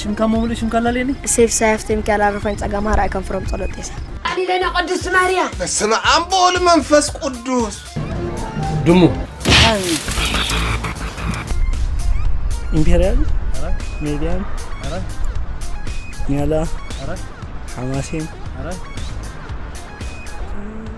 ሽምካ ሙሉእ ሽምካ ኣላለየኒ። ሴፍ ሳይ ሃፍተ ሚካኤል ኣረፋይን ጸጋም ሃራይ ከንፈሮም ጸሎት ጤሳ። ኣሊለና ቅድስት ማርያም። በስመ አብ ወወልድ መንፈስ ቅዱስ። ድሙ ኢምፔሪያል፣ ሜድያን፣ ኒያላ፣ ሓማሴን።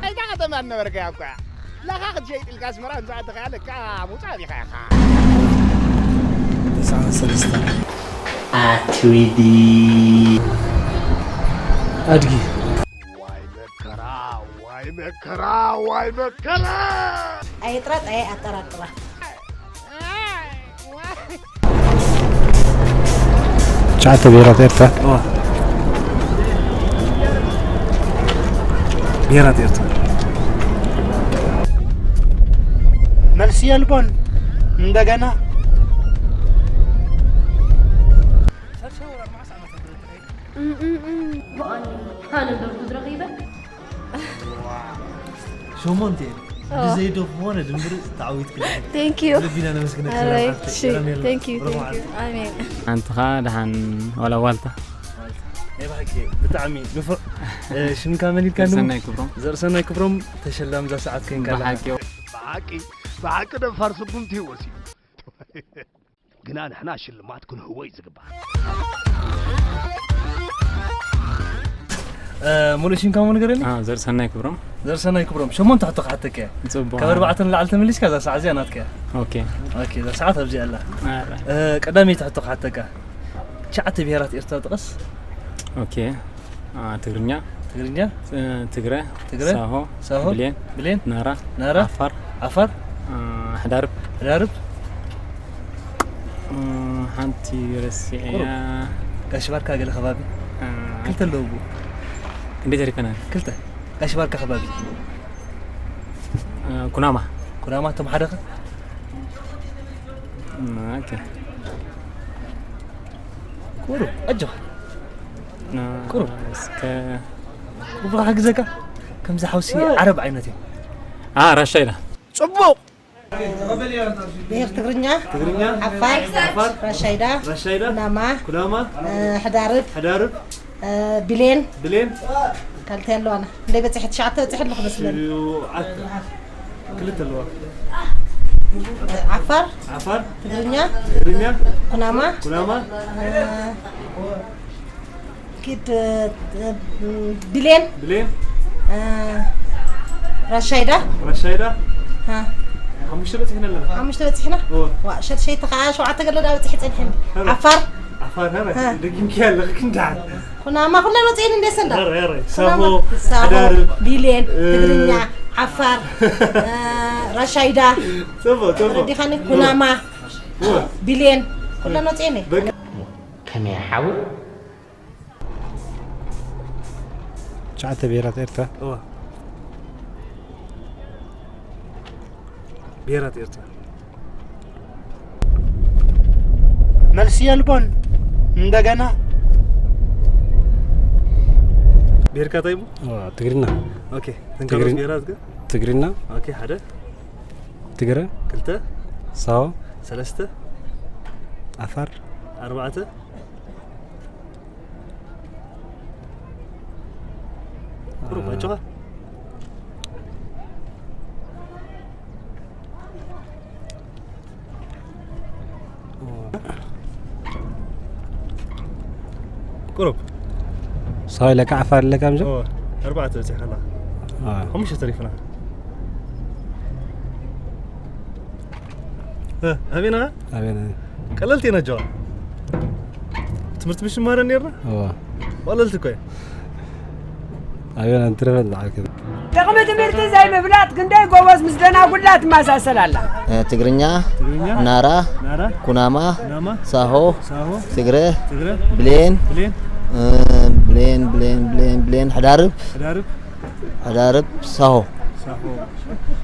ኣይታ ከተማ ነበርካ እኳ ለኻ ክትሸይጥ ኢልካ ኣስመራ ምስ ኣተኻ ለካ ሙፃ ዲኻ ኢኻ። ተስዓን ሰለስተን። ኣትዊዲ ኣድጊ ዋይ መከራ ዋይ መከራ ዋይ መከራ ኣይጥራጥ ኣየ ኣጠራጥራ። ትሽዓተ ብሄራት ኤርትራ። ብሄራት ኤርትራ። መልሲ የልቦን። እንደገና ብኣኒ ሃነንበርኩ ዝረኺበ ሸሞንተ ብዘይዶ ዝኾነ ድምሪ ተዓዊት ክልል Thank you ልቢና ነመስግነክ ኣረይ ሰላም እሺ ሓፍተይ። Thank you Thank you ኣሜን ኣንትኻ ደሓን ዋላ ዋልታ ናይ ብሓቂ ብጣዕሚ ንፉዕ እ፣ ሽምካ መን ኢልካ ዘርሰናይ ክብሮም ዘርሰናይ ክብሮም ተሸላም እዛ ሰዓት ኮይንካ ኣለኻ። ብሓቂ ብሓቂ ብሓቂ ደፋር ስጉምቲ እዩ ወሲዱ ግና ንሕና ሽልማት ክንህቦ እዩ ዝግባእ እ፣ ሙሉእ ሽምካ ሞ ንገረኒ አ፣ ዘርሰናይ ክብሮም ዘርሰናይ ክብሮም ሸሞንተ ሕቶ ክሓተካ እየ ጽቡቅ ካብ ኣርባዕተ ንላዕሊ ተመሊስካ እዛ ሰዓት እዚኣ ናትካ እያ ኦኬ ኦኬ እዛ ሰዓት ኣብዚ ኣላ ኣረ፣ እ፣ ቀዳመይቲ ሕቶ ክሓተካ ትሽዓተ ብሄራት ኤርትራ ጥቐስ ኦኬ አ፣ ትግርኛ ትግርኛ እ፣ ትግረ ትግረ ሳሆ ሳሆ ብሌን ብሌን ናራ ናራ ዓፋር ዓፋር አ፣ ሕዳርብ ሕዳርብ እ፣ ሓንቲ ረሲዐያ ጋሽ ባርካ ገለ ከባቢ እ፣ ክልተ ኣለዎ ክንደይ ተሪፈናል ክልተ ጋሽ ባርካ ከባቢ እ፣ ኩናማ ኩናማ እቶም ሓደኸ እ፣ ኦኬ ቁሩብ ኣጆኻ እ፣ ቁሩብ። እስከ ቁሩብ ክሕግዘካ ከምዚ ሓውሲ ዓረብ ዓይነት እዮም አ፣ ራሻ ኢላ ጽቡቕ ብሄር ትግርኛ ትግርኛ ዓፋር ዓፋር ራሻይዳ ራሻይዳ ኩናማ ኩናማ እ፣ ሕዳርብ ሕዳርብ እ፣ ብሌን ብሌን ካልተ ኣለዋና እንደ በፅሒ ትሽዓተ በፅሒ ኣለኹ መስለኒ ሽውዓተ ክልተ ኣለዋ ዓፋር ዓፋር ትግርኛ ትግርኛ ኩናማ ኩናማ እ፣ ኪድ እ፣ ብሌን ብሌን እ፣ ራሻይዳ ራሻይዳ እ፣ ሓሙሽተ በፂሕና ኣለና ሓሙሽተ በፂሕና እወ። ዋ ሸድሸይቲ ከዓ ሸውዓተ ገለ ዳ በፅሒ ፀኒሐኒ ሄሎ። ዓፋር ዓፋር ሄረ እ። ደጊምኪ ኣለኺ ክንዳዓል ኩናማ ኩለን ወፅኤን እንደ ሰንዳ ሄረ ሄረ ኩናማ ሳሆ ሳሆ ሕዳርብ ቢሌን እ። ትግርኛ ዓፋር እ፣ ራሻይዳ ጽቡቅ ጽቡቅ ረዲኻኒ ኩናማ እወ። ቢሌን ኩለን ወፅኤን እየ በቃ ከመይ ሓው ትሽዓተ ብሄራት ኤርትራ። እወ። ብሄራት ኤርትራ መልሲ የልቦን። እንደገና ብሄርካ እንታይ እዩ? ዋ፣ ትግርና ኦኬ ተንካሮስ ትግርኛ። ብሄራት ግን ትግርና ኦኬ ሓደ ትግረ ክልተ ሳሆ ሰለስተ ዓፋር ኣርባዕተ ቁሩብ ኣጆኻ ቁሩብ ሳሆ ኢለካ ዓፋር ኢለካ ምዞ እወ፣ ኣርባዕተ በፂሕካ ኣለኻ ሓሙሽተ ተሪፍና እ፣ ኣበና ኣበና ቀለልቲ ኢና ጆዋ ትምህርቲ ምሽ ማረ ነርና እዋ ቀለልቲ እኮ እዩ ኣበና እንትረፈን ዝዓልከ ጥቕሚ ትምህርቲ ዘይምፍላጥ ክንደይ ጎበዝ ምስ ደናጉላ ትመሳሰል ኣላ። ትግርኛ ትግርኛ ናራ ናራ ኩናማ ኩናማ ሳሆ ሳሆ ትግረ ትግረ ብሌን ብሌን ብሌን ብሌን ብሌን ብሌን ሕዳርብ ሕዳርብ ሕዳርብ ሳሆ ሳሆ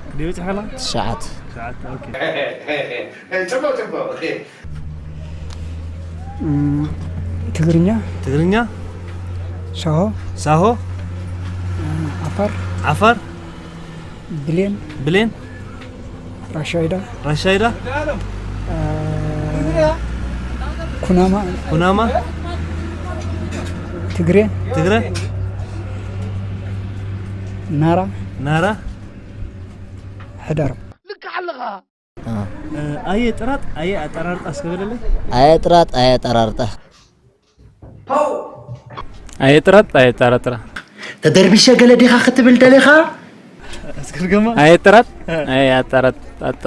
ክንደይ በፂሕካ ኣለኻ ትሽዓት ትሽዓተ ኦኬ ጽቡቅ ጽቡቅ ትግርኛ ትግርኛ ሳሆ ሳሆ ዓፋር ዓፋር ብሌን ብሌን ራሻይዳ ራሻይዳ ኩናማ ኩናማ ትግሬ ትግረ ናራ ናራ ሕደር። ልካ ኣለኻ። እ፣ ኣየ ጥራጥ፣ ኣየ ኣጠራርጣ እስከ በለለይ። ኣየ ጥራጥ፣ ኣየ ኣጠራርጣ። ኣየ ጥራጥ፣ ኣየ ኣጠራጥራ። ተደርቢሸ ገለ ዲኻ ክትብል ደሊኻ? እስኪ ድገማ። ኣየ ጥራጥ፣ እ። ኣየ ኣጠራጥ-፣ ኣጣ-፣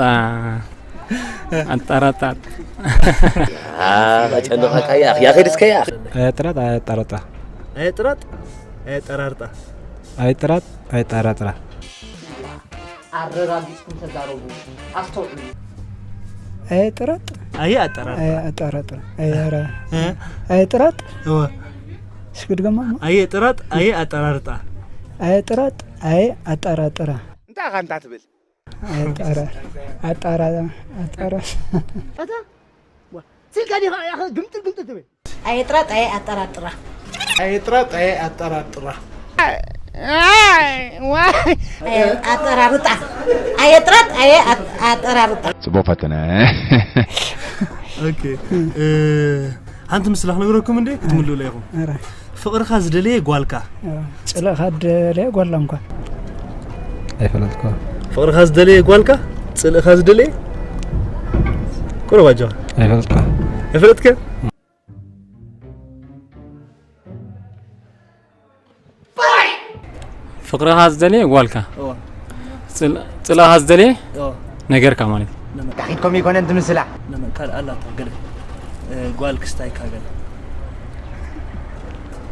ኣጠራጣጥ። ያ፣ ከጨንቐካ ያ፣ ያ ኸይድስከ ያ። ኣየ ጥራጥ፣ ኣየ ኣጠራጣ። ኣየ ጥራጥ፣ ኣየ ኣጠራርጣ። ኣየ ጥራጥ፣ ኣየ ኣጠራጥራ። ኣረጋጊጽኩም ተዛረቡ። ኣስተውዕሉ። ኣየ ጥራጥ፣ ኣየ ኣጠራርጣ። ኣየ ኣጠራጥራ። ኣየ ረ-፣ እ? ኣየ ጥራጥ። እወ። እስኪ ድገማ እሞ። ኣየ ጥራጥ፣ ኣየ ኣጠራርጣ። ኣየ ጥራጥ፣ ኣየ ኣጠራጥራ። እንታይ ኢኻ እንታ ትብል? ኣየ ጠራ-፣ ኣጠራ-፣ ኣጠራ-፣ ኣታ? ዋ፣ ስልካ ዲኻ ያኸ ግምጥል ግምጥል ትብል? ኣየጥራጥ ኣየ ኣጠራጥራ። ኣየጥራጥ ኣየ ኣጠራጥራ። ኣየ ኣጠራርጣ። ኣየጥራጥ ኣየ ኣጠ-፣ ኣጠራርጣ። ጽቡቕ ፈተነ። ኦኬ። እ፣ ሓንቲ ምስላ ክነግረኩም እንዴ? ክትምልኡላ ኢኹም። ኧረ። ፍቕርኻ ዝደለየ ጓልካ። እ፣ ጽልእኻ ዝደለየ ጓል ላምካ። ኣይፈለጥኩ። ፍቕርኻ ዝደለየ ጓልካ፣ ጽልእኻ ዝደለየ? ቁሩብ ኣጆኻ። ኣይፈለጥኩ። ኣይፈለጥከ? ፍቕርኻ ዝደልየ ጓልካ፣ እወ። ጽል-፣ ጽልእኻ ዝደልየ እወ። ነገርካ ማለት እዩ። ነመ-፣ ዳኺትኩም ይኮነን ትምስላ። ነመ-፣ ካልእ ኣላታ ገለ፣ እ፣ ጓል ክስታይካ ገለ።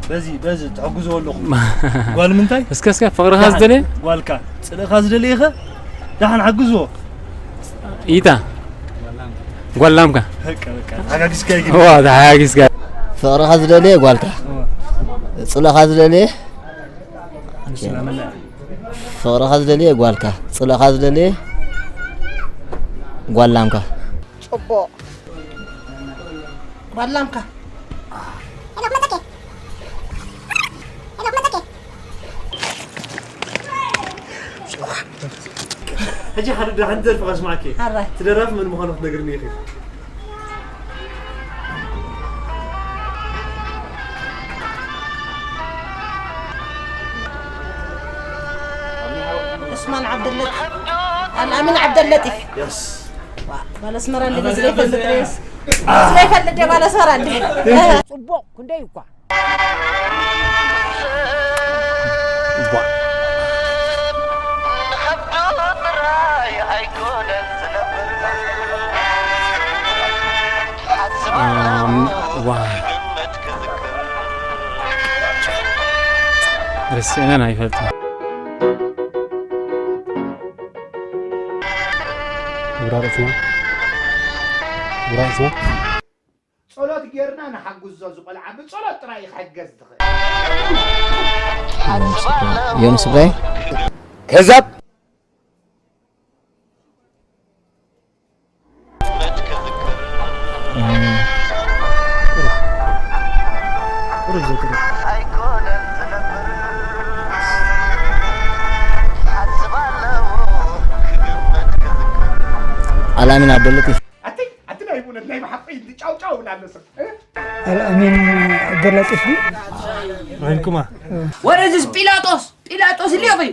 በዚ፣ በዚ ትሕግዝዎ ኣለኹም። ጓል ምንታይ? እስከ፣ እስከ፣ ፍቕርኻ ደሓን። ዝደልየ? ጓልካ። ጽልእኻ ዝደልየኸ? ደሓን ሓግዝዎ። ኢታ። ጓል ላምካ። በቃ፣ በቃ። ተሓጋጊዝካ ይግቢ። ዋ፣ ተሓጋጊዝካ። ፍቕርኻ ዝደልየ ጓልካ። እወ። ጽልእኻ ዝደልየ? ንስና መን እያ? ፍቕርኻ ዝደልየ ጓልካ። ጽልእኻ ዝደልየ ጓል ላምካ። ጽቡቕ። ጓል ላምካ። ሕጂ ሓደ ደ-፣ ሓንቲ ደርፊ ከስማዕኪ። ሓራይ። እቲ ደራፊ መን ምዃኑ ክትነግርኒ ኢኺ። ዑስማን ዓብደለጢፍ። ኣልኣሚን ዓብደለጢፍ። የስ። ዋ፣ ባለስመራ እንደ ስለይፈልጥ ሬስ። ስለይፈልጥ ደ ባለስመራ እንደ። ጽቡቕ፣ ክንደይ እኳ። ኣም፣ ዋ። ርስዕናን ኣይፈልጥን። ግብራ ርእስና። ግብራ ርእስና። ጸሎት ጌርና ንሓግዞ፣ እዚ ቆልዓ ብጸሎት ጥራይ እዩ ክሕገዝ ዝኽእል። ዮኑስ እብራሂም። ከዛብ። ቁሩብ ዘቅርብ። ኣላሚን ዓብደለጢፍ። ኣቲ፣ ኣቲ ናይ ብኡነት ናይ ብሓቂ እንዲ ጫው ጫው ብላ ኣሎ ሰብ። እ? ኣልኣሚን ዓብደለጢፍ ድዩ? ራሂምኩማ? ወረዝስ ጲላጦስ፣ ጲላጦስ ኢልዮ በይ።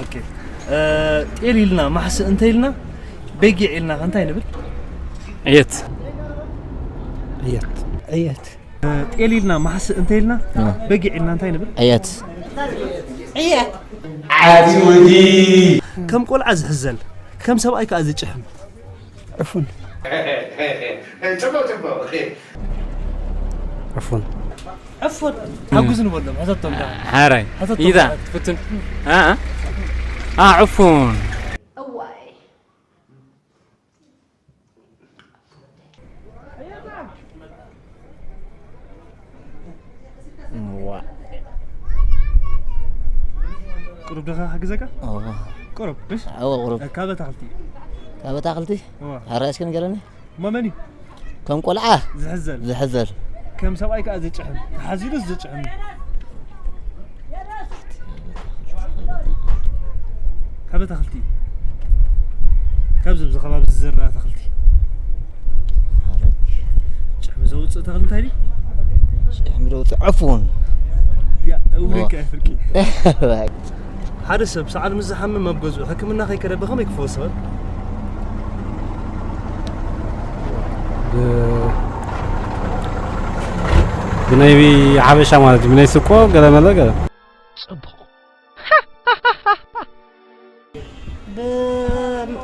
ኦኬ። እ፣ ጤል ኢልና ማሕስእ እንተ ኢልና፣ በጊዕ ኢልና ከ እንታይ ንብል? ዕየት። ዕየት። ዕየት። እ፣ ጤል ኢልና ማሕስእ እንተ ኢልና፣ እ። በጊዕ ኢልና እንታይ ንብል? ዕየት። ዕየት። ዓቲ ወዲ። ከም ቆልዓ ዝሕዘል፣ ከም ሰብኣይ ከኣ ዝጭሕም። ዕፉን። ጽቡቕ፣ ጽቡቕ። ዕፉን። ዕፉን። ሓጉስ ንበሎም፣ ሕተቶም ደኣ። ሓራይ። ሕተቶም ኢዛ፣ ደኣ። ፍትን። ኣ፣ ኣ። ኣ፣ ዕፉን። እዋይ። ዋ። ቁሩብ ደኻ ክሕግዘካ? እወ። ቁሩብ፣ እሺ? እወ፣ ቁሩብ። ካብ ኣታኽልቲ። ካብ ኣታኽልቲ? እወ። ሕራይ እስኪ ንገረኒ። እሞ መን እዩ? ከም ቆልዓ ዝሕዘል። ዝሕዘል። ከም ሰብኣይ ከኣ ዝጭሕም። ተሓዚሉስ ዝጭሕም። ካብ ኣታኽልቲ። ካብዚ ኣብዚ ከባቢ ዝዝራእ ኣታኽልቲ። ጭሕሚ ዘውፅእ ተኽሊ እንታይ ድዩ? ሽሕ ሚዶ ጥዕፉን። ያ እውሪካ ፍርቂ። ሓደ ሰብ ሰዓል ምስ ዝሓምም ኣብ ገዝኡ ሕክምና ከይከደ ብኸመይ ክፈወስ ይኽእል? ብ- ብናይ ሓበሻ ማለት እዩ፣ ብናይ ስቆ ገለመለ ገለ። ጽቡቕ።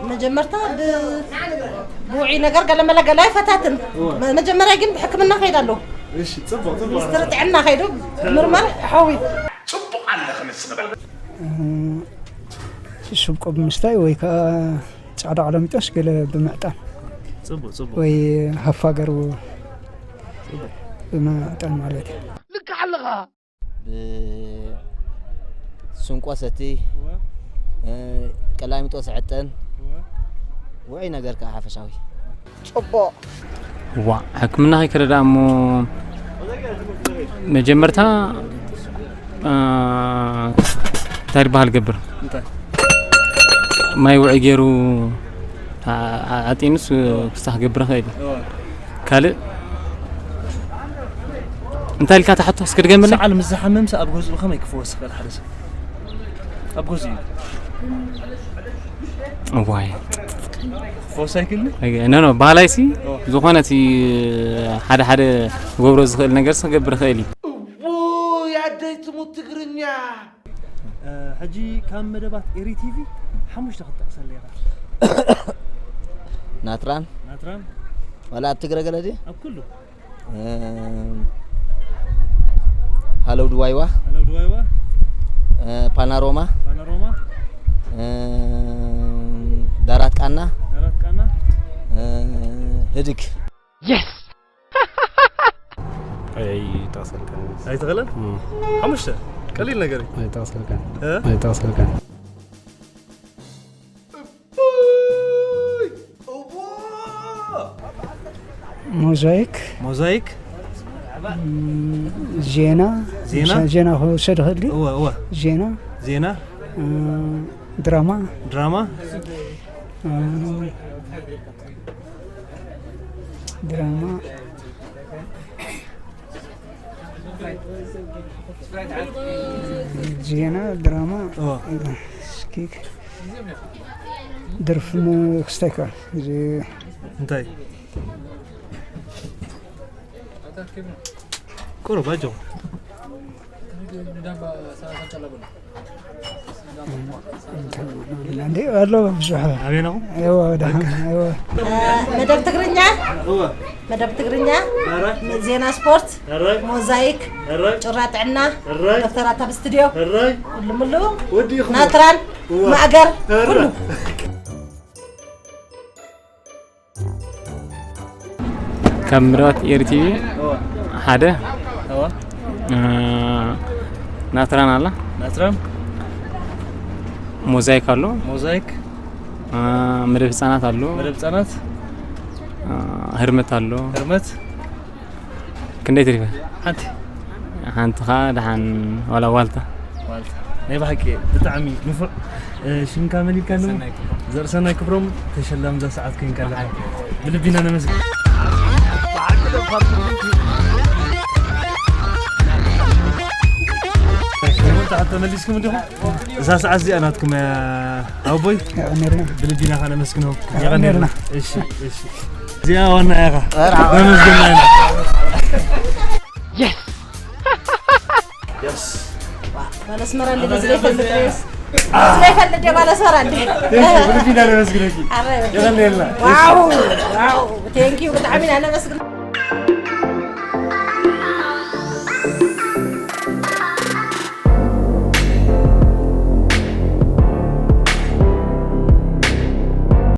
ብመጀመርታ ብውዒ ነገር ገለመለ ገለ ኣይፈታትን። መጀመርያ ግን ብሕክምና ከይድ ኣለዎ። እሺ፣ ጽቡቕ ጽቡቕ። ሚኒስትሪ ጥዕና ከይዱ ምርመር ሓዊ ጽቡቕ ኣለኺ ንስኺ በል። ሽብቆ ብምስታይ ወይ ከዓ ፃዕዳ ዓለሚጦስ ገለ ብምዕጣን ጽቡቕ ጽቡቕ። ወይ ሃፋገር ብምዕጣን ማለት እዩ። ልክዕ ኣለኻ። ብስንቆ ሰቲ፣ ቀላሚጦስ ዕጠን፣ ውዑይ ነገር ከዓ ሓፈሻዊ። ጽቡቕ። ዋ ሕክምና ከይከደ ደኣ እሞ መጀመርታ አ፣ እንታይ ዝበሃል ገብር እንታይ? ማይ ውዒ ገይሩ አ- አ- ኣጢኑስ ክስታ ክገብር ይኽእል እዩ። ካልእ እንታይ ኢልካ ትሓቶ እስኪ ድገምለይ። ሰዓል ምስ ዝሓምም ሰብ ኣብ ገዝኡ ከመይ ክፈወስ ይኽእል ሓደ ሰብ? ኣብ ገዝኡ እዩ። እዋይ ክፈወስ ኣይክእልን? ኖ ኖ ባህላይሲ ኦ። ዝኾነ እቲ ሓደ ሓደ ክገብሮ ዝኽእል ነገር ክገብር ይኽእል እዩ። እውይ ኣደይ ትሙት ትግርኛ። ሕጂ ካብ መደባት ኤሪ ቲቪ ሓሙሽተ ክትጠቕሰለይ ኢኻ። ናትራን ናትራን ዋላ ኣብ ትግረ ገለ ድየ? ኣብ ኩሉ ሃለው ድዋይዋ ሃለው ድዋይዋ ፓናሮማ ፓናሮማ ዳራት ቃና ዳራት ቃና ህድግ የስ ኣይጠቕሰልካን። ኣይትኽእልን? ሓሙሽተ ቀሊል ነገር እዩ። ኣይጠቕሰልካን። እ? ኣይጠቕሰልካን። ሞዛይክ ሞዛይክ ዜና ዜና? ዜና ክወሰድ ይኽእል ድዩ? እወ እወ ዜና ዜና ድራማ ድራማ ድራማ ዜና ድራማ እወ እስኪ ድርፍን ክስተካ እንታይ ቁሩብ ኣጆ እንዴ ኣሎ ብዙሕ ኣበይ ኣለኹ እወ ደሓን እወ መደብ ትግርኛ እወ መደብ ትግርኛ ኧረ ዜና ስፖርት ኧረ ሞዛይክ ኧረ ጭራ ጥዕና ኧረ ዶክተራት ኣብ ስቱድዮ ኧረ ኩሉ ምሉ ወዲኹም ናትራን እወ ማእገር ኧረ ኩሉ ካብ ምድባት ኤሪ ቲቪ ሓደ እወ እ፣ ናትራን ኣላ ናትራን ሞዛይክ ኣሎ ሞዛይክ እ፣ መደብ ህፃናት ኣሎ መደብ ህፃናት እ፣ ህርመት ኣሎ ህርመት ክንደይ ትሪፈ ሓንቲ ሓንቲ ኻ ደሓን ዋላ ዋልታ ማለት ናይ ብሓቂ ብጣዕሚ ንፉዕ እ፣ ሽምካ መን ኢልካ ኣለዎ ዘርእሰናይ ክብሮም ተሸላሚ እዛ ሰዓት ኮይንካ ኣለኻ ብልቢና ነመስግን ተመሊስኩም እንዲኹም እዛ ሰዓት እዚኣ ናትኩም እያ ኣቦይ የቐኔልና ብልቢና ከነመስግኖም የቐኔልና። እሺ እሺ እዚኣ ዋና ኢኻ ነመስግና ኢና የስ የስ ባለስመራ እንደ ስለይፈልጥ ስለይፈልጥ ባለስመራ እንደ ብልቢና ነመስግነኪ አረ የቐኔልና ዋው ዋው ቴንክ ዩ ብጣዕሚ ኢና ነመስግን